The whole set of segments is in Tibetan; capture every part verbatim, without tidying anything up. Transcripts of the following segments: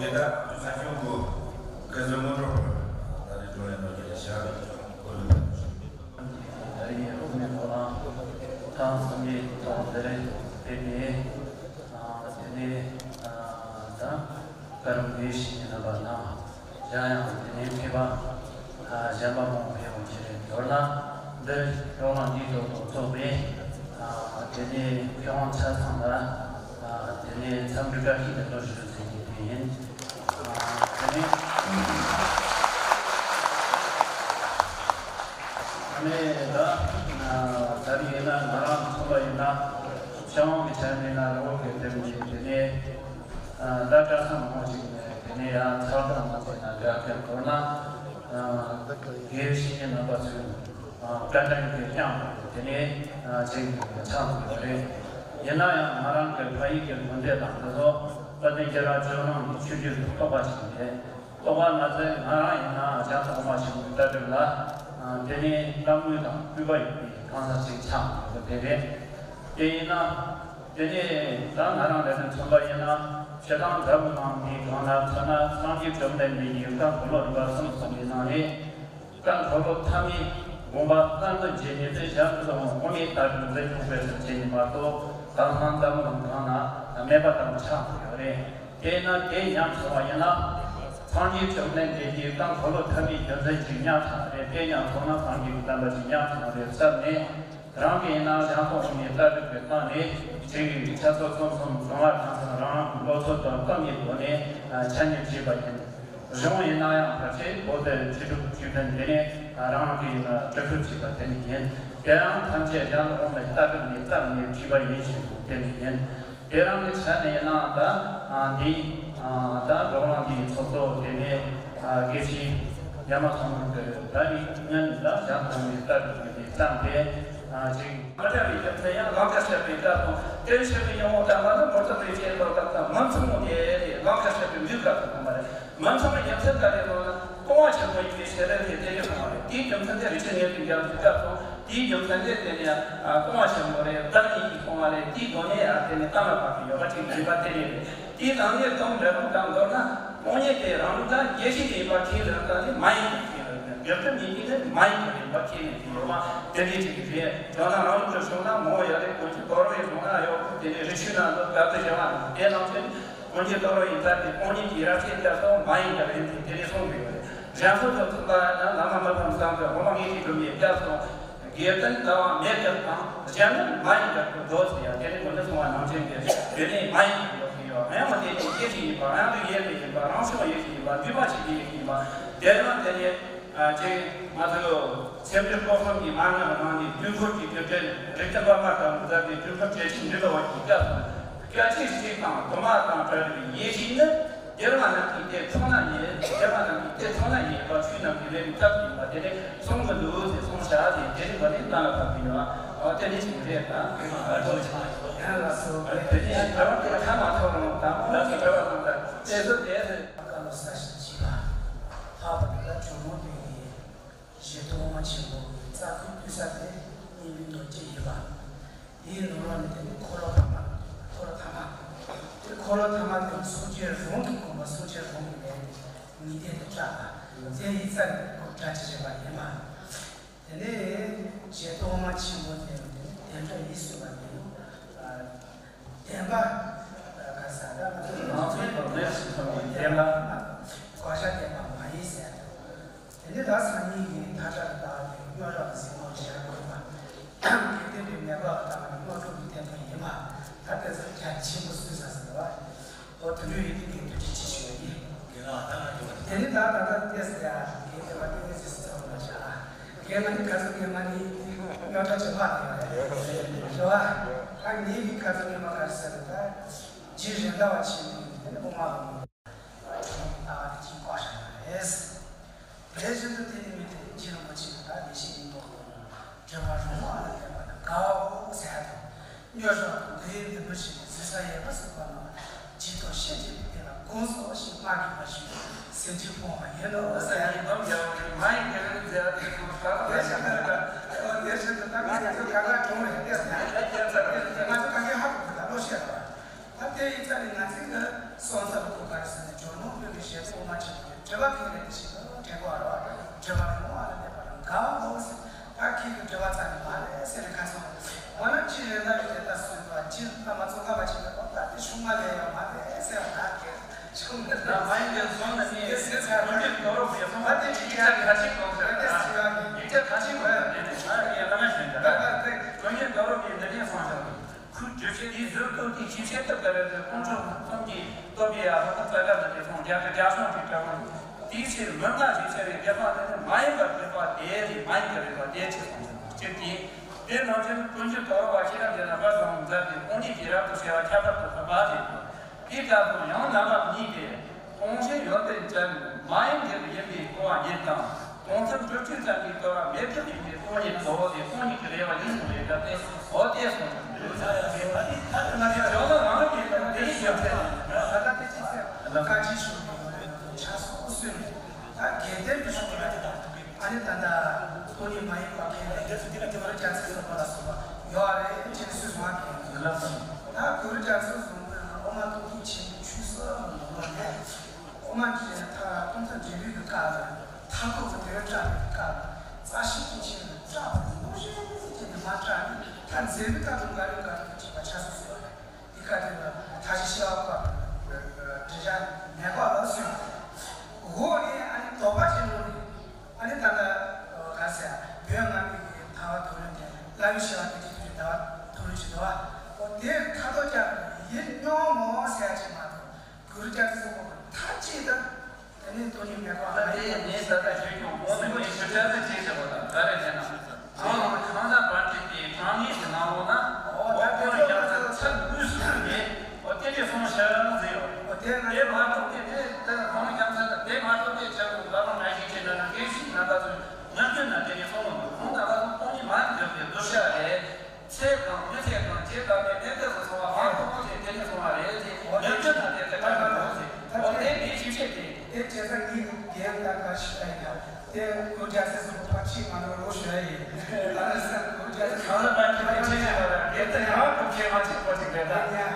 ད་ས་སྐྱོང་གི་སྐུ་ཚབ་སྔོན་འགྲོ་ད་རེས་བགྲོ་གླེང་གནང་རྒྱུ་ལ་བྱ་བའི་སྐོར་ལ། ད་རེས་རོགས་མེད་ཐོག་ལ་ཐང་སང་གི་ཐོག་འདིར་ཕེབས་ནས་དེ་ནས་ད་ཀ་རམ་དགེ་བཤེས་གཉེན་རྣམ་པ་དང་། གཞན་ཡང་དེ་ནས་མཁས་པ་གཞན་པ་མང་པོ་ཡོང་གི་རེད། མདོར་ན་འདིར་བགྲོ་གླེང་འདིའི་ཐོག་ཏུ་ཚོགས་པའི་དེ་ནས་མཁས་དབང་ཆ་ཚང་ལ་དེ་ནས་འཚམས་འདྲི་བཀྲ་ཤིས་བདེ་ལེགས་ཞུ་ཟེར་གྱི་དེ་ཡིན། དེ་ནས་ཨ་ནི་ད་ད་རེས་ཡིན་ན་ང་རང་མཚོན་པ་ཡིན་ན་ཕྱི་དབང་གི་ཆ་ནས་ན་རི་བོ་དགེ་ལྡན་གྱི་དེ་ནས། ད་གྲྭ་ཚང་མང་པོ་ཞིག་ནས་དེ་ནས་ཡང་ཚགས་དང་མ་བྱས་ན་དགའ་མཁན་མདོར་ན་དགེ་བཤེས་གཉེན་རྣམ་པ་ཚོས་བཀའ་དྲིན་གྱིས་བསྐྱངས་དེ་ནས་ཅིག་ཆགས་ཡོད་རེད། ཡིན་ན་ཡང་ང་རང་གི་ཕ་ཡུལ་གྱི་དགོན་སྡེ་དང་དེ་ཚོ་དཔལ་ལྡན་རྒྱལ་བ་ཇོ་ནང་གི་ཆོས་བརྒྱུད་ཀྱི་རྟོགས་པ་ཞིག་རེད། རྟོགས་པ་མ་ཚད་ང་རང་ཡིན་ན་རྒྱ་ཐོག་མ་ཞིག་གི་ལྟ་གྲུབ་ལ་དེ་ནས་གཏམ་དངུལ་དང་སྤུས་པ་ཡོད་པའི་གང་ཟག་ཅིག་ཆགས་ཡོད་པ་དེ་རེད། དེ་ཡིན་ན། དེ་ནས་ད་ང་རང་ལས་དོན་མཚོན་པ་ཡིན་ན་ཕྱི་ཐང་འཛམ་བུ་གླིང་འདིའི་སྒང་ལ་མཚོན་ན་སངས་རྒྱས་བཅོམ་ལྡན་འདས་ཀྱི་བཀའ་འཁོར་ལོ་རིམ་པ་གསུམ་གསུངས་པའི་ནང་ནས་བཀའ་འཁོར་ལོ་ཐ་མའི་དགོངས་པ་རྣམ་ཀུན་རྗེས་ནས་ཚེ་ཞབས་ཀྱི་ལོ་དབང་དངོས་མེད་ལྟར་དུ་འཛིན་སྐྱོང་བྱེད་ཐུབ་ཅེས་ཡིན་མ་གཏོགས་ད་ལྟ་འཛམ་བུ་གླིང་སྒང་ལ་མེད་པ་ལྟ་བུ་ཆགས་ཐུབ་ཡོད་རེད། དེས་ན་དེ་ཉམས་སོང་བ་ཡིན་ན་སངས་རྒྱས་བཅོམ་ལྡན་འདས་ཀྱི་བཀའ་འཁོར་ལོ་ཐ་མའི་རྒྱུ་མཚན་ཅིག་ཉམས་སོང་བ་རེད། དེ་ཉམས་སོང་ན་སངས་རྒྱས་ཀྱི་བསྟན་པ་ཅིག་ཉམས་སོང་བ་རེད་བསམ་ནས། རང་གིས་ཡིན་ན་གཞན་ཕན་དབུ་མའི་ལྟ་གྲུབ་ཀྱི་སྟེང་ནས་ཆོས་ཀྱི་ཆ་ཚོགས་གསུམ་གསུམ་གང་ལ་གང་འཚམ་རང་རང་གི་བློ་ཚོད་དང་བསམ་པའི་སྒོ་ནས་ཆ་མཉམ་བྱས་པ་ཡིན། གཞུང་ཡིན་ན་ཡང་ཕལ་ཆེར་བོད་དུ་ཆོས་སྒྲུབ་ཀྱི་ཕན་དེ་ནས་རང་རང་གིས་ཡིན་ན་སྒྲུབ་ཐབས་བྱས་པ་དེ་ནི་ཡིན། དེ་ཡང་ཐམས་ཅད་གཞན་དབུ་མའི་ལྟ་གྲུབ་ནས་བརྩམས་ནས་བྲིས་པ་ཡིན་ཞེས་པ་དེ་ནི་ཡིན། དེ་རང་གི་ཆ་ནས་ཡིན་ན་ད་འདི་ད་རོགས་རམ་འདིའི་ཚོགས་གཙོ་དེ་ནས་དགེ་བཤེས་ཡ་མ་ཚང་གི་ད་ནི་སྔོན་ད་གཞན་དབུ་མའི་ལྟ་གྲུབ་ཀྱི་ནས་བརྩམས་ཏེ་ཅིག་མ་བྲལ་བའི་རྒྱུ་མཚན་ཡང་ལམ་ཁ་བཤད་པའི་སྐབས་དང་དེ་བཤད་པའི་ཉམས་མྱོང་དང་མ་ནི་མོ་ཙམ་རེ་བཤད་པ་དག་དང་མ་མཚུངས་མོ་དེ་ལམ་ཁ་བཤད་པའི་ལུས་སྐབས་དང་མ་རེད། མ་མཚུངས་པའི་རྒྱུ་མཚན་ག་རེ་ལབ་ན་སྟོང་པ་ཆེན་པོ་ཡིན་པའི་ཞལ་ལས་དེ་དེ་ནས་སོང་བ་རེད། དེའི་རྒྱུ་མཚན་དེ་རིན་ཆེན་ངེས་པའི་རྒྱ་མཚོའི་སྐབས་སུ་དེའི་རྒྱུ་མཚན་དེ་དེ་ནས་སྟོང་པ་ཆེན་པོ་རེད། བདག་ཉིད་ཀྱིས་སྟོང་པ་རེད། དེའི་སྒོ་ནས་ཡང་དེ་ནས་གཏན་ལ་ཕབ་པའི་ཡོ་ག་ཅིག་ཡིན་པ་དེ་རེད། དེའི་ནང་ནས་སྟོང་འདྲ་རུང་དང་མདོར་ན་སྟོང་ཉིད་དེ་རང་ལུགས་དང་རྒྱས་བཤད་ཡིན་པ་ཁས་ལེན་སྟངས་ནི་མ་ཡིན་པ་ཁས་ལེན་ནས་རྒྱུ་མཚན་ཉིད་ཀྱིས་ནི་མ་ཡིན་པ་ཡིན་པ་ཁས་ལེན་གྱི་ཡོད་པ་དེ་འདྲའི་ཅིག་རེད། མདོར་ན་རང་ལུགས་ཀྱི་ཕྱོགས་ན་མོ་ཡ་རེད། གོ་ཆེན་དོ་རོ་ཡི་ནང་ན་ཡོད་དེ་ནས་རི་ཆུ་ན་ལོ་ག་ཚོད་བྱ་བ་དེ་ནང་ཚན། ཀུན་གྱིས་རྟོགས་རོགས་ཡིན་ཚར་ཏེ་སྟོང་ཉིད་ཀྱི་རབ་བྱེད་སྐྱབས་སུ་མ་ཡིན་པར་ཡིན་ཏེ་དེ་ནས་གསུངས་པའི་ཡོད་རེད། གཞན་སོ་སོ་མཚོན་པ་ན་བླ་མ་མི་ཕམ་བསམ་པའི་དབུ་མ་དངོས་གཞིའི་སྒྲུབ་བྱེད་སྐྱབས་སུ་དགེ་ལྡན་ཟླ་བ་མེད་པར་དང་གཞན་ནི་མ་ཡིན་པར་དུ་འདོད་ཟེར་ཡང་དེ་ནི་ཀུན་ཏུ་སོང་བ་ནང་བཞིན་གྱི་དེ་ནི་མ་ཡིན་པར་འདོད་ཟེར་ཡང་ཡང་མ་དེ་ནི་ཡེ་ཤེས་ཡིན་པ་ཡང་དུ་ཡེ་ནི་ཡིན་པ་རང་བྱུང་ཡེ་ཤེས་ཡིན་པ་འདུས་མ་བྱས་ཀྱི་ཡེ་ཤེས་ཡིན་པ་དེ་ཡང་དེ་ནི་ཅིག་མ་ཐུལ་ལོ། སེམས་ཅན་སྤོང་གསུམ་གྱི་མན་ངག་གི་ནང་ནས་དུས་འཁོར་གྱི་དུས་དྲན་རིགས་ལྡན་པ་ལྔ་དང་མཛད་པའི་དུས་འཁོར་བཅུ་གཅིག་འདི་ལ་བ་གི་སྐབས་སུ་སྐད་ཅིག་གཅིག་དང་དུ་མ་དང་བྲལ་བའི་ཡེ་ཤེས་ནི་སྡེ་པ་རྣམས་ཀྱི་སྡེ་ཐོག་ན་ཡིན། སྡེ་པ་རྣམས་ཀྱི་སྡེ་ཐོག་ན་ཡིན་པ་ཆོས་རྣམས་ཀྱི་ལས་ཀྱི་ཐབས་ཡིན་པ་དེ་ནི་གསུང་གི་འདུག་ཟེར་གསུངས་བཞག་ཟེར་དེ་ནི་བ་ནི་གཏན་ལ་ཕབ་ཀྱི་ཡོད། འོ་དེ་ནི་ཅིག་རེད་དང་། ཡང་ལ་སོ་དེ་ནི་བྲལ་བ་དེ་ལ་ཁ་མ་ཐོབ་རུང་དང་ལ་སོ་བྲལ་བ་དང་དང་དེ་ཚོ་དེ་ཚོ། བཀའ་སློབ་གསར་ཞིག་བྱས་པ། ལྷག་པར་དུ་ད་ཇོ་མོ་དེ་ཡིན། ཞེས་ཐོག་མ་ཆེན་པོ་རྩ་ཁུལ་སྤུས་གསར་དེ་སྙིང་པོའི་མདོ་སྐྱེས་ཡིན་པ། དེའི་ནང་ལོགས་ནས་དེ་ནི་འཁོར་ལོ་ཐ་མ། འཁོར་ལོ་ཐ་མ། དེ་འཁོར་ལོ་ཐ་མ་དེ་སངས་རྒྱས་རང་གི་དགོངས་པ་སངས་རྒྱས་རང་གི་ལས་ངེས་གཏན་དུ་བཀྲལ་བ། དེ་ཡི་རྩ་ནས་སྒྲ་ཇི་བཞིན་པ་ཡིན་པ། དེ་ནས་ཞེས་ཐོག་མ་ཆེན་པོ་དེ་དེ་འདྲ་ཡིན་ཟེར་བ་དེ། བདེན་པ། ག་ས་ད་ང་ཚོ་ནང་ཚན་དང་ལས་སུ་ཐོན་པའི་བདེན་པ། བཀའ་ཤག་བདེན་པ་མ་ཡིན་ཟེར། དེ་ནི་ད་སང་ཉིན་གྱི་མཐའ་དག་ལྟ་བ་དེ་སྔོན་རབས་ཀྱི་གཟིགས་སྣང་བཞག་དགོས་པ། དགེ་ལྡན་པའི་མོས་པ་ལ་བཏང་བའི་དངོས་གྲུབ་ཀྱི་ཐད་དུ་ཡིན་པ། ད་དེ་ཚོ་རྒྱ་ཆེན་པོ་སུས་ས་ཟེར་བ། ཨོ་དེ་འདྲ་ཡིན་དུས་ངས་ཐུགས་རྗེ་ཆེ་ཞུ་བ་ཡིན། དེ་ནི་ད་ད་ལྟ་ཏེས་ཡ་དགེ་ལྡན་པ་ཏིང་ངེ་འཛིན་སུ་ཚང་མ་བྱ། རྒན་ང་ནི་ཁ་སང་ངས་མ་ནི་རྙོག་དྲ་ཅིག་ཕར་ལྟས་པ་རེད། རེད་བ། ད་ངེད་ཀྱི་ཁ་སང་ངས་མ་ག་རེ་ཟེར་ན་ད། རྗེ་རེད་མདའ་བ་ཆེན་པོ་ཡིན་དེ་ནི་དབུ་མ་ལ་ལྟ་བ་དེ་གཅིག་བཀག་བཞག་པ་རེད། དེ་བཞིན་དུ་དེ་ནི་མི་དེ་རྗེ་རིན་པོ་ཆེ་ད་ལེགས་བཤད་སྙིང་པོ་གི་བྲལ་བ་རང་དབང་ལ་བསྟན་པ་དང་དགའ་བའོ་ཟེར་དང་། སྨྱོ་ཟོག་དང་དེའི་འདི་འདྲ་ཞིག་ནས་ཟུར་ས་ཡས་པ་སོགས་པ་རྣམས་ཇི་ལྟར་ཤེས་བྱེད་པའི་དེ་ལ་དགོངས་སོ་ཞེས་སྨྲ་གི་མ་ཞུས་སེམས་ཅན་སྤོང་བ་ཡིན་ནོ་ཟེར་ཡ་ཡིན་པའམ་ཡང་མ་ཡིན་གྱི་རིགས་མཛད་དེ་ཁོང་ད་ལྟ་ལས་བྱེད་ཀྱི་རེད། ཨོ་ལས་བྱེད་ཀྱི་ད་ང་ཚོ་ག་ག་གྲོང་རེད་ལྟས་ན་ང་ཚོ་ག་གེ་ཧ་གོ་གི་ད་ལོ་ཤེས་ར་བ། ད་དེ་ཡིན་ཙང་ནི་ང་ཚོའི་གི་སོང་ཚབ་ཁོ་ག་རེ་ཟེར་ན་ཇོ་ནང་དུ། མ་བྱེད་དགོས། འདོད་པ་ཁེངས་ནས་དེ་བཞིན་དུ་དྲན་དགོས་པ་རེད་བ། འདོད་པ་མེད་པ་ལ་གནས་པ་རང་དགའ་བ་མོ་ཟེར། ད་ཁྱེད་ཀྱི་འདོད་པ་རྩ་ནས་མ་རེད་ཟེར་ནས་ཁ་སང་། འོ་ན་ཅི་རེད་ལབ་ཡོད་དེ། ད་སུས་པ་ཅི་ལྟ་མ་ཚོ་ཁ་མ་བྱེད་པ། འོ་ད་དེ་ཆུང་མ་ལས་ཡོད་མ་རེད་ཟེར་བ། ད་ཁྱེད་ཆུང་མ་ལས་ད་མ་ཡིན་པའི་སོང་ན་ནི་དེ་ཟེར་ཚར་བ་ཀུན་གྱི་རེད། རྡོ་རོག་པའི་སོང་ད་དེ་ཅི་ཡིག་ཆ་ག་ཅིག་གོ་ཟེར། ད་དེ་ཟེར་བ་ནི་ཡིག་ཆ་ག་ཅིག་གོ་ཡ་རེད། ད་ཡ་ལ་མ་ཤེས་ད། ད་ད་དེ་ཀུན་གྱི་རྡོ་རོག་པའི་འདི་ནས་སོང་ཞིང་། ཁོས་བརྗོད་བྱའི་དེའི་ཟུར་དུ་དེའི་ཆེས་ཆེར་དུ་དཀའ་བའི་དཀོན་མཆོག་གསུམ་གྱི་སྟོབས་ཀྱིས་ཡ་ཧ་ཧ་ཙ་དཀའ་ན་དེ་སོང་རྒྱ་གི་རྒྱ་སོང་གི་དཀའ་བ། དེའི་ཕྱིར་མི་ལྔ་ཞེས་བྱ་བའི་དགེ་བ་དེ་ནི་མ་ཡིན་པར་གྲུབ་པ་དེ་ལས་མ་ཡིན་པར་རིག་པ་དེ་ཆེ་སོང་ཟེར་གཅིག་དེ། དེ་ནང་བཞིན་ཀུན་གཞི་དོར་བ་ཤེས་རབ་འདི་ན་བར་དང་མཛད་དེ་སྟོང་ཉིད་ཀྱི་རབ་ཏུ་ཕྱེ་བ་ཁྱད་པར་དུ་འཕགས་པ་དེ་དང་། དེའི་སྐབས་སུ་ཡང་རྣམ་པ་གཉིས་ཏེ། སྟོང་ཆེན་ཡོན་ཏན་ཅན་མ་ཡིན་དགེ་བའི་ཡིན་པའི་སྟོང་བ་ཉིད་དང་། སྟོང་ཐུན་སྤྲོས་བྲལ་ཙམ་གྱིས་དོར་བ་མེད་ཐབས་ཡིན་པའི་སྟོང་ཉིད་དོ། དེ་སྟོང་ཉིད་ཀྱི་རེ་བ་ཡིན་གསུངས་པའི་སྐབས་ཏེ། འོ་དེ་གསུངས་པ་ཡོད་ས་ཡ་ཟེར་བ་དེ་ཐ་དད་ལ་ཡང་ཇོ་ལོ་རང་གིས་དེ་ཡིན་ཞུ་ཐལ། ད་ལྟ་དེ་ཅི་ཟེར་བཀའ་དྲིན་ཆེ་བའི་ངོ་རེ་ཆ་སོགས་སུས་ནས་ད་དགེ་ལྡན་པའི་ཕྱོགས་ལ་དེ་དང་། ཨ་ནི་ད་ལྟ་སྟོང་ཉིད་མ་ཡིན་པ་ཁས་ལེན་དེ་ཚོ་དེ་ལ་དེ་བར་རྒྱ་ཚད་སོགས་པ་ལ་སོགས་པ་ཡོད་རེད་ཅེས་སུས་མ་ཁས་ལེན། ད་གུ་རུ་རྒྱ་ཚད་སོགས་པ་ལ་དབུ་མ་སྟོང་ཉིད་ཆེན་པོའི་ཆོས་སུ་ལོག་ནས། དབུ་མ་འདི་ཐ་སྟོང་ཐུན་འབྲས་བུའི་གི་སྐབས་ལ་མཐའ་འཁོབ་ཀྱི་དོན་བཀྲལ་བའི་སྐབས་ལ་རྩ་ཤེས་ཀྱི་ཆེད་དུ་བཀྲལ་བ་དང་ལོག་ཤེས་ཀྱི་ནི་མ་བཀྲལ་ནས་ད་འཛིན་པའི་སྐབས་ལ་འགའ་རེ་འགའ་རེ་བྱེད་པ་ཆགས་སོ་ཟེར་བ་རེད། འདི་སྐབས་དེ་ལ་མཐའ་བཞི་ཤེས་པ་སྐོར་འགྲེལ་བཤད་མེད་པ་ལ་གསུངས། འོག་ནས་ཨ་ནི་དོགས་པ་ཆེན་པོ་རེད། ཨ་ནི་ད་ལྟ་ག་ཟེར་བོད་སྔ་མའི་གི་ཐར་པ་དོན་ལུང་དེ་བླ་མའི་ཞི་བ་དེ་ཅི་ཐུབ་ཀྱི་ཟླ་བ་དོན་ལུང་ཞིག་འདུག་བ། འོ་དེར་ཁ་དོག་ཀྱང་ཡིད་སྙོམས་མོ་ཟེར་ཡ་ཅིག་མ་གཏོགས། གུ་རུ་རྒྱལ་སྲས་གསུམ་པོ་མཐའ་གཅིག་ཏུ་དེ་ནས་སྟོང་ཉིད་མེད་པ་ད་དེ་ངས་ད་ལྟ་ཞུས་ཀྱང་གོང་ནས་ངས་ཞུ་བྱ་ཚིག་ཅིག་བཤད་པ་དང་ག་རེ་ཟེར་ན། གང་གང་ཟག་བར་གྱི་དེ་གྲངས་ངེས་ཀྱི་ནང་ལོགས་ན། འོ་ད་དེ་ཚོ་ཡང་ཚད་དངོས་སུ་ནས་འོ་དེ་འདྲའི་གསུང་བཤད་ཟེར་ཡོད། འོ་དེ་ང་དེ་མ་གཏོགས་དེ་དེ་དེ་གང་རྒྱ་མཚན་དེ་མ་གཏོགས་དེ་ཆ་ལུགས་ལ་རང་ངེས་ཤེས་ཅན་ན་སྐད་ཤིག་ན་ད་ཚོ་ངག་རྒྱུན་ན་དེ་ནས་གསུང་ལ་འདུག་གང་ད་ག་ཚོད་སྟོང་ཉིད་མ་འཇོག་པའི་གདུལ་བྱ་རེད། ཚེ་དང་མི་ཚེ་དང་རྗེས་དང་ནི་གནས་སྐབས་སུ་སོང་བ་མ་གཏོགས་ཚེ་དེ་ནས་སོང་བ་རེད་དེ་ངག་རྒྱུན་ན་དེ་དེ་ལྟར་མི་འདུག་ཟེར། འོ་དེ་ངའི་ཞིབ་བཤད་དེ། དེ་བྱས་ཙང་ངས་རྒན་ལྟར་ག་ཞིག་ལ་ཡིན་ན། དེ་ཁོ་རྒྱལ་སྲས་གསུམ་པོ་ཕར་ཕྱིན་མ་ནོར་རོགས་ཞུ་ཡ་ཡིན། ཨ་ནི་ས་ཁོ་རྒྱལ་སྲས་གང་ལ་ཕར་ཕྱིན་ཕྱིན་བྱས་པ་ལ་རྒན་ད་ཡང་ཁོ་ཁྱེད་མ་ཕྱིན་པོ་ཅིག་རེད་ད། ཡ།